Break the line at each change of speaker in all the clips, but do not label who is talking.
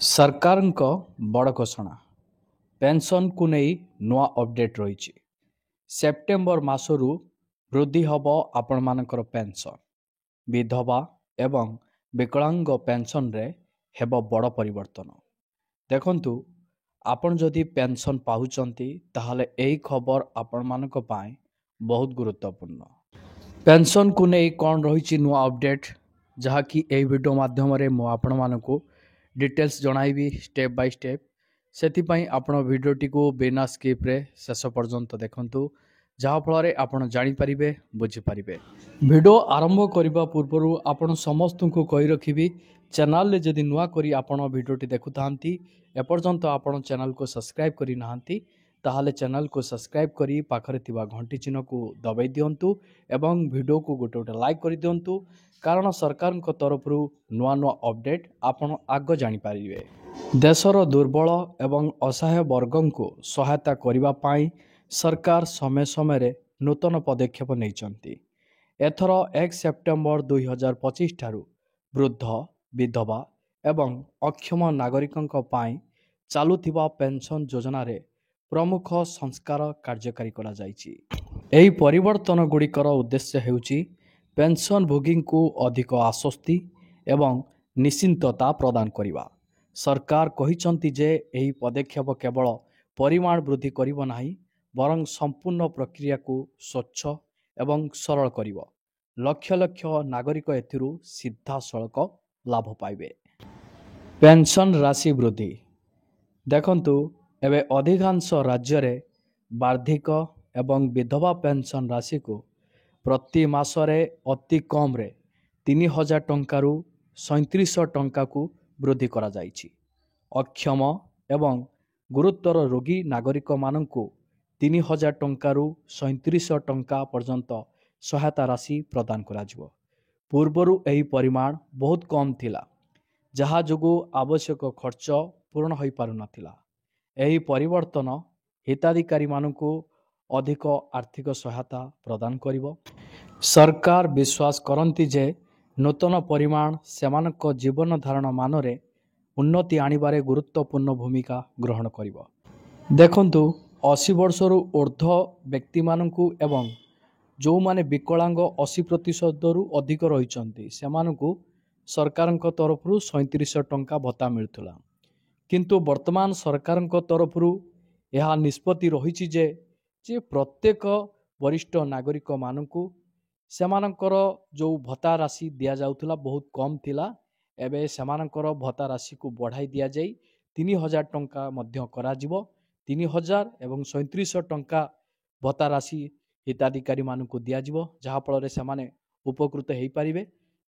ସରକାରଙ୍କ ବଡ଼ ଘୋଷଣା, ପେନ୍ସନ୍କୁ ନେଇ ନୂଆ ଅପଡ଼େଟ୍ ରହିଛି। ସେପ୍ଟେମ୍ବର ମାସରୁ ବୃଦ୍ଧି ହେବ ଆପଣମାନଙ୍କର ପେନ୍ସନ୍। ବିଧବା ଏବଂ ବିକଳାଙ୍ଗ ପେନ୍ସନ୍ରେ ହେବ ବଡ଼ ପରିବର୍ତ୍ତନ। ଦେଖନ୍ତୁ, ଆପଣ ଯଦି ପେନ୍ସନ୍ ପାଉଛନ୍ତି, ତାହେଲେ ଏହି ଖବର ଆପଣମାନଙ୍କ ପାଇଁ ବହୁତ ଗୁରୁତ୍ୱପୂର୍ଣ୍ଣ। ପେନ୍ସନ୍କୁ ନେଇ କ'ଣ ରହିଛି ନୂଆ ଅପଡ଼େଟ୍, ଯାହାକି ଏହି ଭିଡ଼ିଓ ମାଧ୍ୟମରେ ମୁଁ ଆପଣମାନଙ୍କୁ ଡିଟେଲ୍ସ ଜଣାଇବି ଷ୍ଟେପ୍ ବାଇ ଷ୍ଟେପ୍। ସେଥିପାଇଁ ଆପଣ ଭିଡ଼ିଓଟିକୁ ବିନା ସ୍କିପ୍ରେ ଶେଷ ପର୍ଯ୍ୟନ୍ତ ଦେଖନ୍ତୁ, ଯାହାଫଳରେ ଆପଣ ଜାଣିପାରିବେ, ବୁଝିପାରିବେ। ଭିଡ଼ିଓ ଆରମ୍ଭ କରିବା ପୂର୍ବରୁ ଆପଣ ସମସ୍ତଙ୍କୁ କହି ରଖିବି, ଚ୍ୟାନେଲରେ ଯଦି ନୂଆ କରି ଆପଣ ଭିଡ଼ିଓଟି ଦେଖୁଥାନ୍ତି, ଏପର୍ଯ୍ୟନ୍ତ ଆପଣ ଚ୍ୟାନେଲକୁ ସବସ୍କ୍ରାଇବ୍ କରିନାହାନ୍ତି, ତାହେଲେ ଚ୍ୟାନେଲକୁ ସବସ୍କ୍ରାଇବ୍ କରି ପାଖରେ ଥିବା ଘଣ୍ଟି ଚିହ୍ନକୁ ଦବାଇ ଦିଅନ୍ତୁ ଏବଂ ଭିଡ଼ିଓକୁ ଗୋଟେ ଗୋଟେ ଲାଇକ୍ କରିଦିଅନ୍ତୁ, କାରଣ ସରକାରଙ୍କ ତରଫରୁ ନୂଆ ନୂଆ ଅପଡ଼େଟ୍ ଆପଣ ଆଗ ଜାଣିପାରିବେ। ଦେଶର ଦୁର୍ବଳ ଏବଂ ଅସହାୟ ବର୍ଗଙ୍କୁ ସହାୟତା କରିବା ପାଇଁ ସରକାର ସମୟ ସମୟରେ ନୂତନ ପଦକ୍ଷେପ ନେଇଛନ୍ତି। ଏଥର 1 ସେପ୍ଟେମ୍ବର 2025 ଠାରୁ ବୃଦ୍ଧ, ବିଧବା ଏବଂ ଅକ୍ଷମ ନାଗରିକଙ୍କ ପାଇଁ ଚାଲୁଥିବା ପେନ୍ସନ୍ ଯୋଜନାରେ ପ୍ରମୁଖ ସଂସ୍କାର କାର୍ଯ୍ୟକାରୀ କରାଯାଇଛି। ଏହି ପରିବର୍ତ୍ତନ ଗୁଡ଼ିକର ଉଦ୍ଦେଶ୍ୟ ହେଉଛି ପେନ୍ସନ୍ଭୋଗୀଙ୍କୁ ଅଧିକ ଆଶ୍ୱସ୍ତି ଏବଂ ନିଶ୍ଚିନ୍ତତା ପ୍ରଦାନ କରିବା। ସରକାର କହିଛନ୍ତି ଯେ ଏହି ପଦକ୍ଷେପ କେବଳ ପରିମାଣ ବୃଦ୍ଧି କରିବ ନାହିଁ, ବରଂ ସମ୍ପୂର୍ଣ୍ଣ ପ୍ରକ୍ରିୟାକୁ ସ୍ୱଚ୍ଛ ଏବଂ ସରଳ କରିବ। ଲକ୍ଷ ଲକ୍ଷ ନାଗରିକ ଏଥିରୁ ସିଧାସଳଖ ଲାଭ ପାଇବେ। ପେନ୍ସନ୍ ରାଶି ବୃଦ୍ଧି। ଦେଖନ୍ତୁ, ଏବେ ଅଧିକାଂଶ ରାଜ୍ୟରେ ବାର୍ଦ୍ଧକ୍ୟ ଏବଂ ବିଧବା ପେନ୍ସନ୍ ରାଶିକୁ ପ୍ରତି ମାସରେ ଅତି କମ୍ରେ 3000 ଟଙ୍କାରୁ 3700 ଟଙ୍କାକୁ ବୃଦ୍ଧି କରାଯାଇଛି। ଅକ୍ଷମ ଏବଂ ଗୁରୁତର ରୋଗୀ ନାଗରିକମାନଙ୍କୁ 3000 ଟଙ୍କାରୁ 3700 ଟଙ୍କା ପର୍ଯ୍ୟନ୍ତ ସହାୟତା ରାଶି ପ୍ରଦାନ କରାଯିବ। ପୂର୍ବରୁ ଏହି ପରିମାଣ ବହୁତ କମ୍ ଥିଲା, ଯାହା ଯୋଗୁଁ ଆବଶ୍ୟକ ଖର୍ଚ୍ଚ ପୂରଣ ହୋଇପାରୁନଥିଲା। ଏହି ପରିବର୍ତ୍ତନ ହିତାଧିକାରୀମାନଙ୍କୁ ଅଧିକ ଆର୍ଥିକ ସହାୟତା ପ୍ରଦାନ କରିବ। ସରକାର ବିଶ୍ୱାସ କରନ୍ତି ଯେ ନୂତନ ପରିମାଣ ସେମାନଙ୍କ ଜୀବନ ଧାରଣ ମାନରେ ଉନ୍ନତି ଆଣିବାରେ ଗୁରୁତ୍ୱପୂର୍ଣ୍ଣ ଭୂମିକା ଗ୍ରହଣ କରିବ। ଦେଖନ୍ତୁ, 80 ବର୍ଷରୁ ଉର୍ଦ୍ଧ୍ୱ ବ୍ୟକ୍ତିମାନଙ୍କୁ ଏବଂ ଯେଉଁମାନେ ବିକଳାଙ୍ଗ 80%ରୁ ଅଧିକ ରହିଛନ୍ତି, ସେମାନଙ୍କୁ ସରକାରଙ୍କ ତରଫରୁ 3700 ଟଙ୍କା ଭତ୍ତା ମିଳୁଥିଲା। କିନ୍ତୁ ବର୍ତ୍ତମାନ ସରକାରଙ୍କ ତରଫରୁ ଏହା ନିଷ୍ପତ୍ତି ରହିଛି ଯେ ପ୍ରତ୍ୟେକ ବରିଷ୍ଠ ନାଗରିକମାନଙ୍କୁ ସେମାନଙ୍କର ଯେଉଁ ଭତ୍ତା ରାଶି ଦିଆଯାଉଥିଲା ବହୁତ କମ୍ ଥିଲା, ଏବେ ସେମାନଙ୍କର ଭତ୍ତା ରାଶିକୁ ବଢ଼ାଇ ଦିଆଯାଇ 3000 ଟଙ୍କା ମଧ୍ୟ କରାଯିବ। 3000 ଏବଂ 3700 ଟଙ୍କା ଭତ୍ତା ରାଶି ହିତାଧିକାରୀମାନଙ୍କୁ ଦିଆଯିବ, ଯାହାଫଳରେ ସେମାନେ ଉପକୃତ ହୋଇପାରିବେ।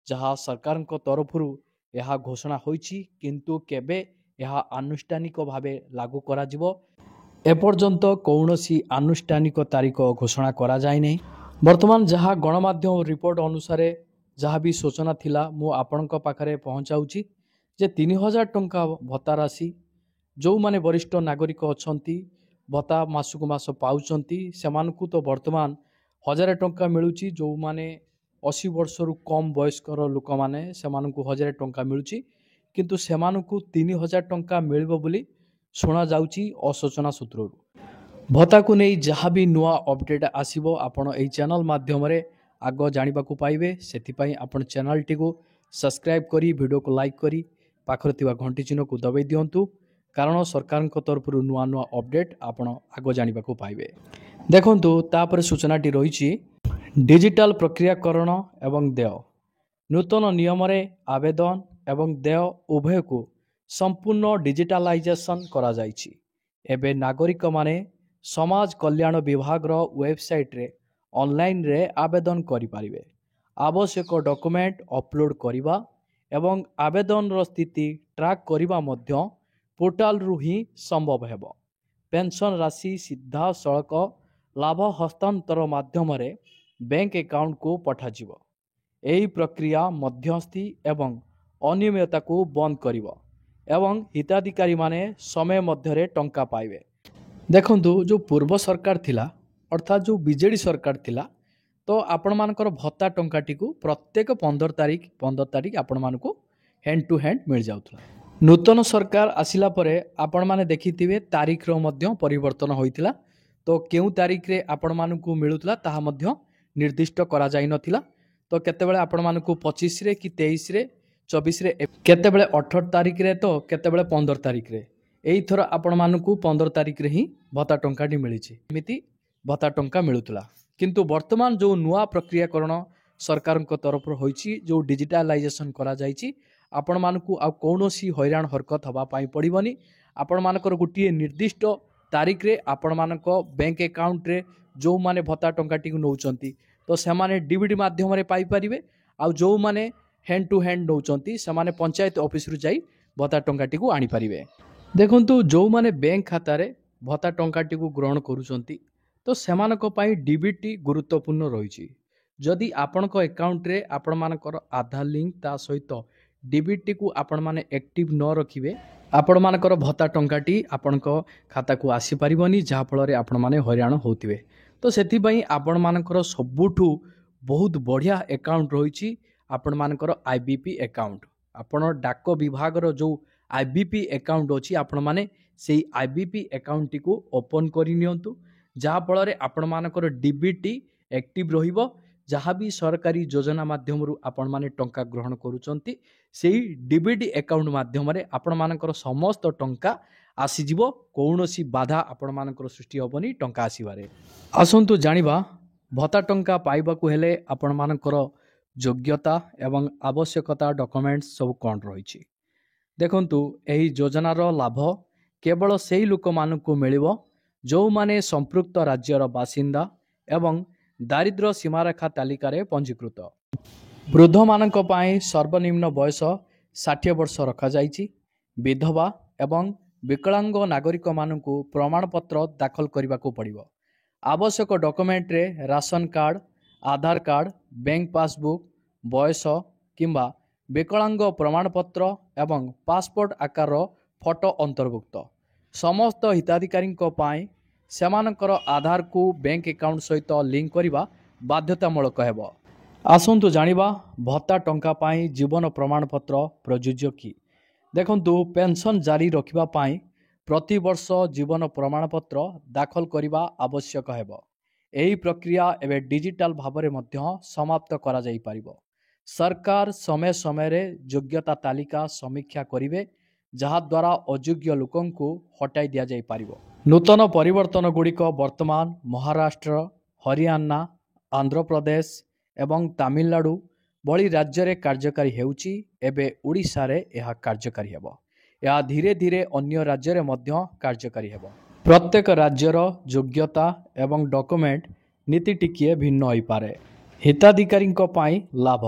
ଯାହା ସରକାରଙ୍କ ତରଫରୁ ଏହା ଘୋଷଣା ହୋଇଛି, କିନ୍ତୁ କେବେ ଏହା ଆନୁଷ୍ଠାନିକ ଭାବେ ଲାଗୁ କରାଯିବ, ଏପର୍ଯ୍ୟନ୍ତ କୌଣସି ଆନୁଷ୍ଠାନିକ ତାରିଖ ଘୋଷଣା କରାଯାଇନାହିଁ। ବର୍ତ୍ତମାନ ଯାହା ଗଣମାଧ୍ୟମ ରିପୋର୍ଟ ଅନୁସାରେ ଯାହା ବି ସୂଚନା ଥିଲା, ମୁଁ ଆପଣଙ୍କ ପାଖରେ ପହଞ୍ଚାଉଛି ଯେ 3000 ଟଙ୍କା ଭତ୍ତା ରାଶି ଯେଉଁମାନେ ବରିଷ୍ଠ ନାଗରିକ ଅଛନ୍ତି, ଭତ୍ତା ମାସକୁ ମାସ ପାଉଛନ୍ତି, ସେମାନଙ୍କୁ ତ ବର୍ତ୍ତମାନ 1000 ଟଙ୍କା ମିଳୁଛି। ଯେଉଁମାନେ 80 ବର୍ଷରୁ କମ୍ ବୟସ୍କର ଲୋକମାନେ, ସେମାନଙ୍କୁ 1000 ଟଙ୍କା ମିଳୁଛି, କିନ୍ତୁ ସେମାନଙ୍କୁ 3000 ଟଙ୍କା ମିଳିବ ବୋଲି ଶୁଣାଯାଉଛି ଅସୂଚନା ସୂତ୍ରରୁ। ଭତ୍ତାକୁ ନେଇ ଯାହା ବି ନୂଆ ଅପଡ଼େଟ୍ ଆସିବ, ଆପଣ ଏହି ଚ୍ୟାନେଲ୍ ମାଧ୍ୟମରେ ଆଗ ଜାଣିବାକୁ ପାଇବେ। ସେଥିପାଇଁ ଆପଣ ଚ୍ୟାନେଲ୍ଟିକୁ ସବସ୍କ୍ରାଇବ୍ କରି, ଭିଡ଼ିଓକୁ ଲାଇକ୍ କରି ପାଖରେ ଥିବା ଘଣ୍ଟି ଚିହ୍ନକୁ ଦବାଇ ଦିଅନ୍ତୁ, କାରଣ ସରକାରଙ୍କ ତରଫରୁ ନୂଆ ନୂଆ ଅପଡ଼େଟ୍ ଆପଣ ଆଗ ଜାଣିବାକୁ ପାଇବେ। ଦେଖନ୍ତୁ, ତାପରେ ସୂଚନାଟି ରହିଛି ଡିଜିଟାଲ ପ୍ରକ୍ରିୟାକରଣ ଏବଂ ଦେୟ। ନୂତନ ନିୟମରେ ଆବେଦନ ଏବଂ ଦେୟ ଉଭୟକୁ ସମ୍ପୂର୍ଣ୍ଣ ଡିଜିଟାଲାଇଜେସନ୍ କରାଯାଇଛି। ଏବେ ନାଗରିକମାନେ ସମାଜ କଲ୍ୟାଣ ବିଭାଗର ୱେବସାଇଟ୍ରେ ଅନଲାଇନରେ ଆବେଦନ କରିପାରିବେ। ଆବଶ୍ୟକ ଡକୁମେଣ୍ଟ ଅପଲୋଡ଼ କରିବା ଏବଂ ଆବେଦନର ସ୍ଥିତି ଟ୍ରାକ୍ କରିବା ମଧ୍ୟ ପୋର୍ଟାଲରୁ ହିଁ ସମ୍ଭବ ହେବ। ପେନ୍ସନ୍ ରାଶି ସିଧାସଳଖ ଲାଭ ହସ୍ତାନ୍ତର ମାଧ୍ୟମରେ ବ୍ୟାଙ୍କ ଆକାଉଣ୍ଟକୁ ପଠାଯିବ। ଏହି ପ୍ରକ୍ରିୟା ମଧ୍ୟସ୍ଥି ଏବଂ ଅନିୟମିତତାକୁ ବନ୍ଦ କରିବ ଏବଂ ହିତାଧିକାରୀମାନେ ସମୟ ମଧ୍ୟରେ ଟଙ୍କା ପାଇବେ। ଦେଖନ୍ତୁ, ଯେଉଁ ପୂର୍ବ ସରକାର ଥିଲା, ଅର୍ଥାତ୍ ଯେଉଁ ବିଜେଡ଼ି ସରକାର ଥିଲା, ତ ଆପଣମାନଙ୍କର ଭତ୍ତା ଟଙ୍କାଟିକୁ ପ୍ରତ୍ୟେକ 15 ତାରିଖ 15 ତାରିଖ ଆପଣମାନଙ୍କୁ ହ୍ୟାଣ୍ଡ ଟୁ ହ୍ୟାଣ୍ଡ ମିଳିଯାଉଥିଲା। ନୂତନ ସରକାର ଆସିଲା ପରେ ଆପଣମାନେ ଦେଖିଥିବେ, ତାରିଖର ମଧ୍ୟ ପରିବର୍ତ୍ତନ ହୋଇଥିଲା। ତ କେଉଁ ତାରିଖରେ ଆପଣମାନଙ୍କୁ ମିଳୁଥିଲା, ତାହା ମଧ୍ୟ ନିର୍ଦ୍ଦିଷ୍ଟ କରାଯାଇନଥିଲା। ତ କେତେବେଳେ ଆପଣମାନଙ୍କୁ 25ରେ କି 23ରେ, 24ରେ, କେତେବେଳେ 18 ତାରିଖରେ, ତ କେତେବେଳେ 15 ତାରିଖରେ। ଏଇଥର ଆପଣମାନଙ୍କୁ 15 ତାରିଖରେ ହିଁ ଭତ୍ତା ଟଙ୍କାଟି ମିଳିଛି। ଏମିତି ଭତ୍ତା ଟଙ୍କା ମିଳୁଥିଲା, କିନ୍ତୁ ବର୍ତ୍ତମାନ ଯେଉଁ ନୂଆ ପ୍ରକ୍ରିୟାକରଣ ସରକାରଙ୍କ ତରଫରୁ ହୋଇଛି, ଯେଉଁ ଡିଜିଟାଲାଇଜେସନ୍ କରାଯାଇଛି, ଆପଣମାନଙ୍କୁ ଆଉ କୌଣସି ହଇରାଣ ହରକତ ହେବା ପାଇଁ ପଡ଼ିବନି। ଆପଣମାନଙ୍କର ଗୋଟିଏ ନିର୍ଦ୍ଦିଷ୍ଟ ତାରିଖରେ ଆପଣମାନଙ୍କ ବ୍ୟାଙ୍କ ଆକାଉଣ୍ଟରେ ଯେଉଁମାନେ ଭତ୍ତା ଟଙ୍କାଟିକୁ ନେଉଛନ୍ତି, ତ ସେମାନେ ଡିବିଟି ମାଧ୍ୟମରେ ପାଇପାରିବେ, ଆଉ ଯେଉଁମାନେ ହ୍ୟାଣ୍ଡ ଟୁ ହ୍ୟାଣ୍ଡ ନେଉଛନ୍ତି, ସେମାନେ ପଞ୍ଚାୟତ ଅଫିସରୁ ଯାଇ ଭତ୍ତା ଟଙ୍କାଟିକୁ ଆଣିପାରିବେ। ଦେଖନ୍ତୁ, ଯେଉଁମାନେ ବ୍ୟାଙ୍କ ଖାତାରେ ଭତ୍ତା ଟଙ୍କାଟିକୁ ଗ୍ରହଣ କରୁଛନ୍ତି, ତ ସେମାନଙ୍କ ପାଇଁ ଡିବିଟି ଗୁରୁତ୍ୱପୂର୍ଣ୍ଣ ରହିଛି। ଯଦି ଆପଣଙ୍କ ଆକାଉଣ୍ଟରେ ଆପଣମାନଙ୍କର ଆଧାର ଲିଙ୍କ ତା ସହିତ ଡିବିଟିକୁ ଆପଣମାନେ ଆକ୍ଟିଭ୍ ନ ରଖିବେ, ଆପଣମାନଙ୍କର ଭତ୍ତା ଟଙ୍କାଟି ଆପଣଙ୍କ ଖାତାକୁ ଆସିପାରିବନି, ଯାହାଫଳରେ ଆପଣମାନେ ହଇରାଣ ହେଉଥିବେ। ତ ସେଥିପାଇଁ ଆପଣମାନଙ୍କର ସବୁଠୁ ବହୁତ ବଢ଼ିଆ ଆକାଉଣ୍ଟ ରହିଛି ଆପଣମାନଙ୍କର ଆଇବିପି ଆକାଉଣ୍ଟ। ଆପଣ ଡାକ ବିଭାଗର ଯେଉଁ ଆଇବିପି ଆକାଉଣ୍ଟ ଅଛି, ଆପଣମାନେ ସେଇ ଆଇବିପି ଆକାଉଣ୍ଟଟିକୁ ଓପନ୍ କରିନିଅନ୍ତୁ, ଯାହାଫଳରେ ଆପଣମାନଙ୍କର ଡିବିଟି ଆକ୍ଟିଭ୍ ରହିବ। ଯାହା ବି ସରକାରୀ ଯୋଜନା ମାଧ୍ୟମରୁ ଆପଣମାନେ ଟଙ୍କା ଗ୍ରହଣ କରୁଛନ୍ତି, ସେଇ ଡିବିଟି ଆକାଉଣ୍ଟ ମାଧ୍ୟମରେ ଆପଣମାନଙ୍କର ସମସ୍ତ ଟଙ୍କା ଆସିଯିବ। କୌଣସି ବାଧା ଆପଣମାନଙ୍କର ସୃଷ୍ଟି ହେବନି ଟଙ୍କା ଆସିବାରେ। ଆସନ୍ତୁ ଜାଣିବା, ଭତ୍ତା ଟଙ୍କା ପାଇବାକୁ ହେଲେ ଆପଣମାନଙ୍କର ଯୋଗ୍ୟତା ଏବଂ ଆବଶ୍ୟକତା ଡକୁମେଣ୍ଟସ୍ ସବୁ କ'ଣ ରହିଛି। ଦେଖନ୍ତୁ, ଏହି ଯୋଜନାର ଲାଭ କେବଳ ସେଇ ଲୋକମାନଙ୍କୁ ମିଳିବ ଯେଉଁମାନେ ସମ୍ପୃକ୍ତ ରାଜ୍ୟର ବାସିନ୍ଦା ଏବଂ ଦାରିଦ୍ର୍ୟ ସୀମାରେଖା ତାଲିକାରେ ପଞ୍ଜୀକୃତ। ବୃଦ୍ଧମାନଙ୍କ ପାଇଁ ସର୍ବନିମ୍ନ ବୟସ 60 ବର୍ଷ ରଖାଯାଇଛି। ବିଧବା ଏବଂ ବିକଳାଙ୍ଗ ନାଗରିକମାନଙ୍କୁ ପ୍ରମାଣପତ୍ର ଦାଖଲ କରିବାକୁ ପଡ଼ିବ। ଆବଶ୍ୟକ ଡକୁମେଣ୍ଟରେ ରାସନ କାର୍ଡ଼, ଆଧାର କାର୍ଡ଼, ବ୍ୟାଙ୍କ ପାସବୁକ୍, ବୟସ କିମ୍ବା ବିକଳାଙ୍ଗ ପ୍ରମାଣପତ୍ର ଏବଂ ପାସପୋର୍ଟ ଆକାରର ଫଟୋ ଅନ୍ତର୍ଭୁକ୍ତ। ସମସ୍ତ ହିତାଧିକାରୀଙ୍କ ପାଇଁ ସେମାନଙ୍କର ଆଧାରକୁ ବ୍ୟାଙ୍କ ଆକାଉଣ୍ଟ ସହିତ ଲିଙ୍କ କରିବା ବାଧ୍ୟତାମୂଳକ ହେବ। ଆସନ୍ତୁ ଜାଣିବା, ଭତ୍ତା ଟଙ୍କା ପାଇଁ ଜୀବନ ପ୍ରମାଣପତ୍ର ପ୍ରଯୁଜ୍ୟ କି? ଦେଖନ୍ତୁ, ପେନ୍ସନ୍ ଜାରି ରଖିବା ପାଇଁ ପ୍ରତିବର୍ଷ ଜୀବନ ପ୍ରମାଣପତ୍ର ଦାଖଲ କରିବା ଆବଶ୍ୟକ ହେବ। ଏହି ପ୍ରକ୍ରିୟା ଏବେ ଡିଜିଟାଲ ଭାବରେ ମଧ୍ୟ ସମାପ୍ତ କରାଯାଇପାରିବ। ସରକାର ସମୟ ସମୟରେ ଯୋଗ୍ୟତା ତାଲିକା ସମୀକ୍ଷା କରିବେ, ଯାହାଦ୍ୱାରା ଅଯୋଗ୍ୟ ଲୋକଙ୍କୁ ହଟାଇ ଦିଆଯାଇପାରିବ। ନୂତନ ପରିବର୍ତ୍ତନ ଗୁଡ଼ିକ ବର୍ତ୍ତମାନ ମହାରାଷ୍ଟ୍ର, ହରିୟାଣା, ଆନ୍ଧ୍ରପ୍ରଦେଶ ଏବଂ ତାମିଲନାଡ଼ୁ ଭଳି ରାଜ୍ୟରେ କାର୍ଯ୍ୟକାରୀ ହେଉଛି। ଏବେ ଓଡ଼ିଶାରେ ଏହା କାର୍ଯ୍ୟକାରୀ ହେବ। ଏହା ଧୀରେ ଧୀରେ ଅନ୍ୟ ରାଜ୍ୟରେ ମଧ୍ୟ କାର୍ଯ୍ୟକାରୀ ହେବ। ପ୍ରତ୍ୟେକ ରାଜ୍ୟର ଯୋଗ୍ୟତା ଏବଂ ଡକୁମେଣ୍ଟ ନୀତି ଟିକିଏ ଭିନ୍ନ ହୋଇପାରେ। ହିତାଧିକାରୀଙ୍କ ପାଇଁ ଲାଭ।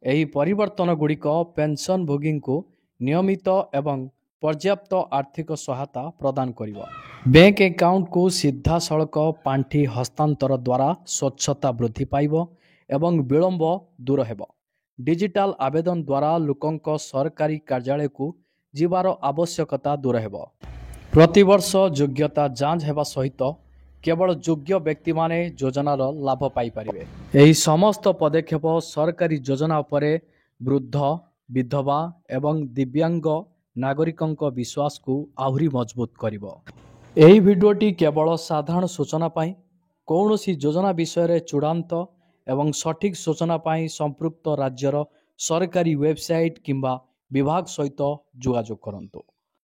ଏହି ପରିବର୍ତ୍ତନ ଗୁଡ଼ିକ ପେନ୍ସନଭୋଗୀଙ୍କୁ ନିୟମିତ ଏବଂ ପର୍ଯ୍ୟାପ୍ତ ଆର୍ଥିକ ସହାୟତା ପ୍ରଦାନ କରିବ। ବ୍ୟାଙ୍କ ଆକାଉଣ୍ଟକୁ ସିଧାସଳଖ ପାଣ୍ଠି ହସ୍ତାନ୍ତର ଦ୍ୱାରା ସ୍ୱଚ୍ଛତା ବୃଦ୍ଧି ପାଇବ ଏବଂ ବିଳମ୍ବ ଦୂର ହେବ। ଡିଜିଟାଲ ଆବେଦନ ଦ୍ୱାରା ଲୋକଙ୍କ ସରକାରୀ କାର୍ଯ୍ୟାଳୟକୁ ଯିବାର ଆବଶ୍ୟକତା ଦୂର ହେବ। ପ୍ରତିବର୍ଷ ଯୋଗ୍ୟତା ଯାଞ୍ଚ ହେବା ସହିତ କେବଳ ଯୋଗ୍ୟ ବ୍ୟକ୍ତିମାନେ ଯୋଜନାର ଲାଭ ପାଇପାରିବେ। ଏହି ସମସ୍ତ ପଦକ୍ଷେପ ସରକାରୀ ଯୋଜନା ଉପରେ ବୃଦ୍ଧ, ବିଧବା ଏବଂ ଦିବ୍ୟାଙ୍ଗ ନାଗରିକଙ୍କ ବିଶ୍ୱାସକୁ ଆହୁରି ମଜବୁତ କରିବ। ଏହି ଭିଡ଼ିଓଟି କେବଳ ସାଧାରଣ ସୂଚନା ପାଇଁ। କୌଣସି ଯୋଜନା ବିଷୟରେ ଚୂଡ଼ାନ୍ତ ଏବଂ ସଠିକ୍ ସୂଚନା ପାଇଁ ସମ୍ପୃକ୍ତ ରାଜ୍ୟର ସରକାରୀ ୱେବସାଇଟ୍ କିମ୍ବା ବିଭାଗ ସହିତ ଯୋଗାଯୋଗ କରନ୍ତୁ।